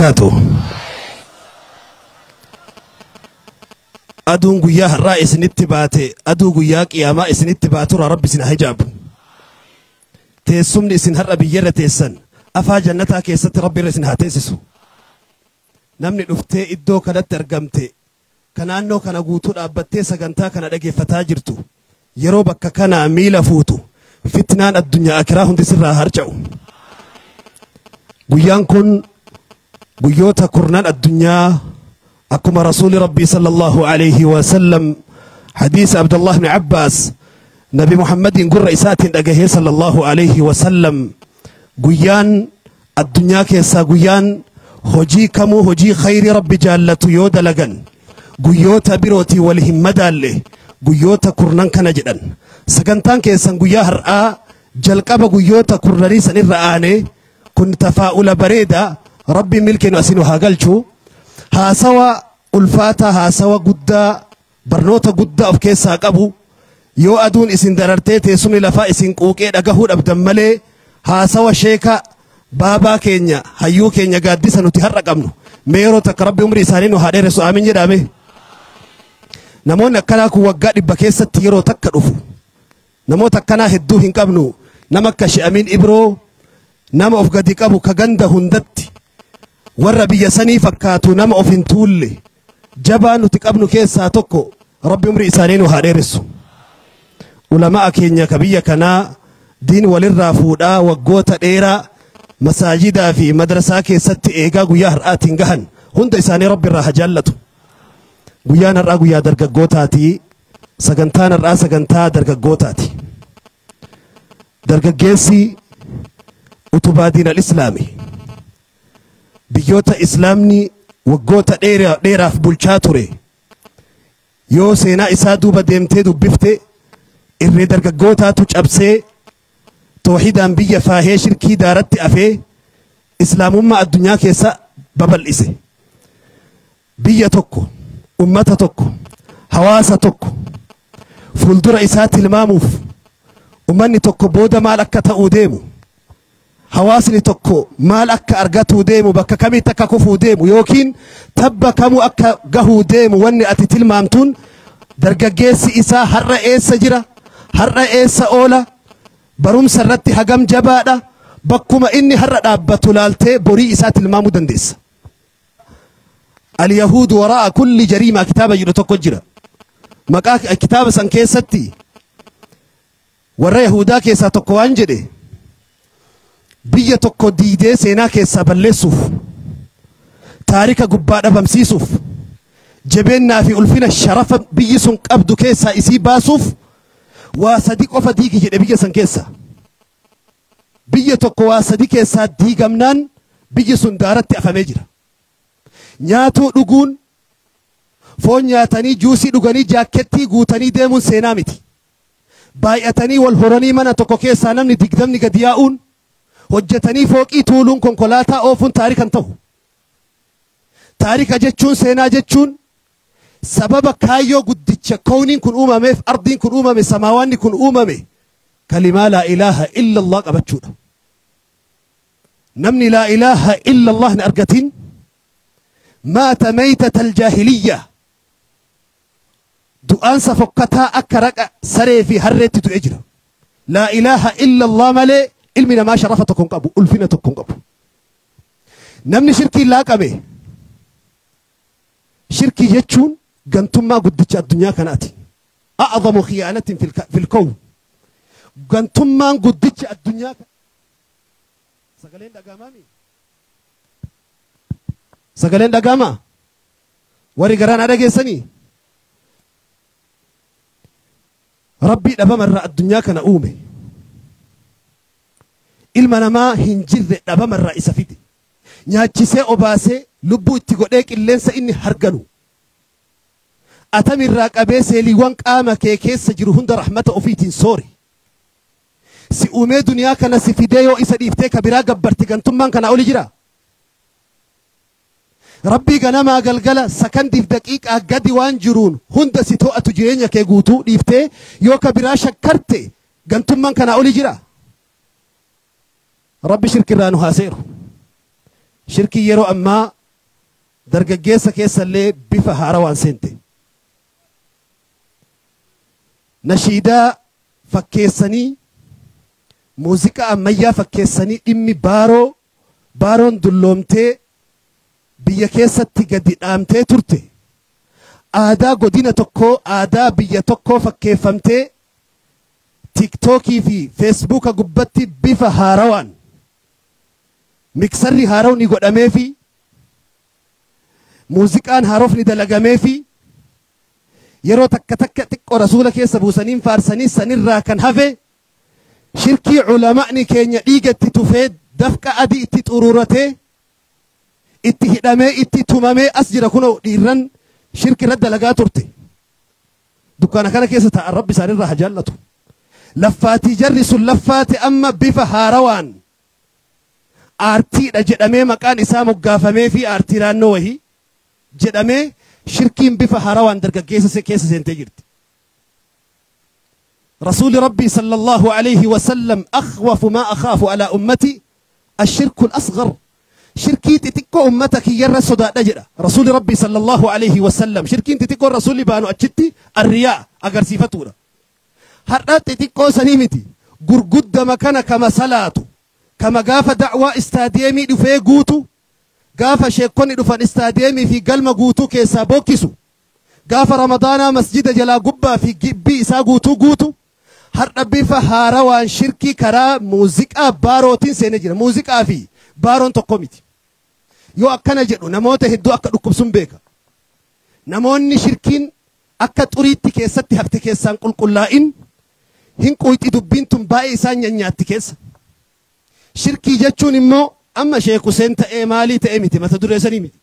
Wabarakaatuh. Aduun guyyaa har'aa isinitti baate, aduu guyyaa qiyaamaa isinitti baaturraa Rabbi isin haa hijaabu. Teessumni isin har'a biyyarra teessan afaa jannataa keessatti Rabbi irra isin haa teessisu. Namni dhuftee iddoo kanatti argamte, ka naannoo kana guutuu dhaabbattee sagantaa kana dhageeffataa jirtu, yeroo bakka kanaa miila fuutu fitnaan addunyaa akiraa hundi sirraa harca'u. Guyyaan kun guyyoota kurnan addunyaa, akkuma Rasuuli Rabbii sallallahu alayhi wa sallam hadiisa Abdullah ibn Abbaas Nabi Muhammadiin gurra isaatiin dhagahee sallallahu alayhi wa sallam, guyyaan addunyaa keessaa guyyaan hojii kamuu hojii khayrii Rabbi jaallatu yoo dalagan guyyoota birootii wal hin madaalle guyyoota kurnan kana jedhan. Sagantaan keessan guyyaa har'aa jalqaba guyyoota kurnanii sanirra aane kun tafaa'ula bareeda. Rabbi milkeenu asinu haa galchu. Haasawa ulfaataa, haasawa guddaa, barnoota guddaa of keessaa qabu, yoo aduun isin darartee teessumni lafaa isin quuqee dhagahuu dhabdan malee, haasawa sheeka baabaa keenya, hayyuu keenya, gaaddisa nuti har'a qabnu, mee yeroo takka Rabbi umrii isaanii nu haa dheeressu, aamin jedhame. Namoonni akkanaa kun waggaa 100 keessatti yeroo takka dhufu. Namoota akkanaa hedduu hin qabnu. Nama akka Sheekh Amiin Ibroo, nama of gadi qabu, ka ganda hundatti warra biyya sanii fakkaatu, nama of hin tuulle, jabaa nuti qabnu keessaa tokko. Rabbi umrii isaanii nu haa dheeressu. Ulamaa keenya ka biyya kanaa diin walirraa fuudhaa waggoota dheeraa masaajidaa fi madrasaa keessatti eegaa guyyaa har'aatiin gahan hunda isaanii Rabbi irraa haa jaallatu. Guyyaan har'aa guyyaa dargaggootaati. Sagantaan har'aa sagantaa dargaggootaati. Dargaggeessi utubaa diin al-islaami. Biyyoota islaamni waggoota dheeraaf bulchaa ture yoo seenaa isaa duuba deemtee dubbifte, irree dargaggootaatu cabsee toohidaan biyya faahee, shirkii daaratti afee, islaamummaa addunyaa keessa babal'ise. Biyya tokko, ummata tokko, hawaasa tokko fuuldura isaa tilmaamuuf, ummanni tokko booda maal akka ta'uu deemu, hawaasni tokko maal akka argatuu deemu, bakka kamitti akka kufuu deemu yookiin tabba kamuu akka gahuu deemu, wanni ati tilmaamtuun dargaggeessi isaa har'a eessa jira, har'a eessa oola, barumsa irratti hagam jabaadha, bakkuma inni har'a dhaabbatu laaltee borii isaa tilmaamuu dandeessa. Al-Yahuud waraa'a kulli jariimaa kitaaba jedhu tokko jira. Maqaa kitaaba san keessatti warra Yahudaa keessaa tokko waan jedhe, biyya tokko diidee seenaa keessaa balleessuuf, taarika gubbaa dhabamsiisuuf, jabeennaa fi ulfina sharafa biyyi sun qabdu keessaa isii baasuuf waa sadi qofa diigi jedhe biyya san keessa. Biyya tokko waa sadi keessaa diigamnaan biyyi sun daaratti afamee jira. Nyaatuu dhuguun, foon nyaatanii juusii dhuganii jaakkettii guutanii deemuun seenaa miti. Baay'atanii wal horanii mana tokko keessaa namni 20 gadi yaa'uun, hojjetanii fooqii tuuluun, konkolaataa oofuun taarika hin ta'u. Taarika jechuun, seenaa jechuun, sababa kaayyoo guddicha kooniin kun uumameef, ardiin kun uumame, samaawaanni kun uumame, kalimaa laa ilaaha illa Allah qabachuudha. Namni laa ilaaha illa Allah hin argatin maata maytata aljaahiliyya, du'aansa fokkataa akka raqa saree fi harreetti du'e jira. Laa ilaaha illa Allah malee ilmi namaa sharafa tokko hin qabu, ulfina tokko hin qabu. Namni shirkiin laaqame, shirkii jechuun gantummaa guddicha addunyaa kanaati. A'zamu khiyaanatin fil kawn. Gantummaan guddicha addunyaa. Sagaleen dhaga'amaami? Sagaleen dhaga'amaa? Warri garaan dhageessanii? Rabbii dhabamarraa addunyaa kana uume. Ilma namaa hin jirre dhabamarraa isa fide. Nyaachisee, obaasee, lubbuu itti godhee, qilleensa inni harganu. Atamirraa qabee seeliiwwan qaama kee keessa jiru hunda rahmata ofiitiin soore. Si uumee duniyaa kana si fidee yoo isa dhiiftee ka biraa gabbarte, gantummaan kana oli jira? Rabbii ganamaa galgala sakandiif daqiiqaa gadi waan jiruun hunda si to'atu jireenya kee guutuu dhiiftee yoo ka biraa shakkarte, gantummaan kanaa oli jira? Rabbi shirkirraa nu haa seeru. Shirkii yeroo ammaa dargaggeessa keessallee bifa haarawaan seente. Nashiidaa fakkeessanii, muuziqaa ammayyaa fakkeessanii, dhimmi baaroo baaroon dulloomtee biyya keessatti gadi dhaamtee turte, aadaa godina tokkoo, aadaa biyya tokkoo fakkeeffamtee Tiktookii fi Feesbuuka gubbatti bifa haarawaan miksarri haarawni godhamee fi muuziqaan haarofni dalagamee fi yeroo takka takka xiqqoo Rasuula keessa buusaniin faarsanii, sanirraa kan hafe shirkii culamaa'ni keenya dhiiga itti tufee, dafqa adii itti xuruuratee, itti hidhamee, itti tumamee as jira. Kunoo dhiirran shirki irra dalagaa turte dukkaana kana keessa taa'an, Rabbi isaanirraa haa jaallatu. Laffaatii jarri sun laffaate amma bifa haarawaan aartiidha jedhamee maqaan isaa moggaafamee fi aartii naannoo wahii jedhamee shirkiin bifa haarawaan dargaggeessa keessa seentee jirti. رسول ربي صلى الله عليه وسلم: أخوف ما أخاف على أمتي الشرك الأصغر. شركي xixiqqoo ummata kiyyarra sodaadha jedha رسول ربي صلى الله عليه وسلم. Shirkiin xixiqqoo Rasuulli baanu achitti الرياء agarsiifatuudha. Har'a xixiqqoo sanii miti, gurguddama kana kama salaatu, kama gaafa da'waa istaadiyeemii dhufee guutu, gaafa sheekonni dhufan istaadiyeemii fi galma guutuu keessaa bookkisu, gaafa Ramadaanaa masjida jalaa gubbaa fi gibbii isaa guutuu guutu, har'a bifa haarawaan shirkii karaa muuziqaa baarootiin seenee jira. Muuziqaa fi baaroon tokko miti. Yoo akkana jedhu namoota hedduu akka dhukkubsun beeka. Namoonni shirkiin akka xuriitti keessatti hafte keessaan qulqullaa'in hin quyxi, dubbiin tun baay'ee isaan nyaanyaatti keessa. Shirkii jechuun immoo amma Sheek Huseen ta'ee maalii ta'ee miti, mata duree sanii miti.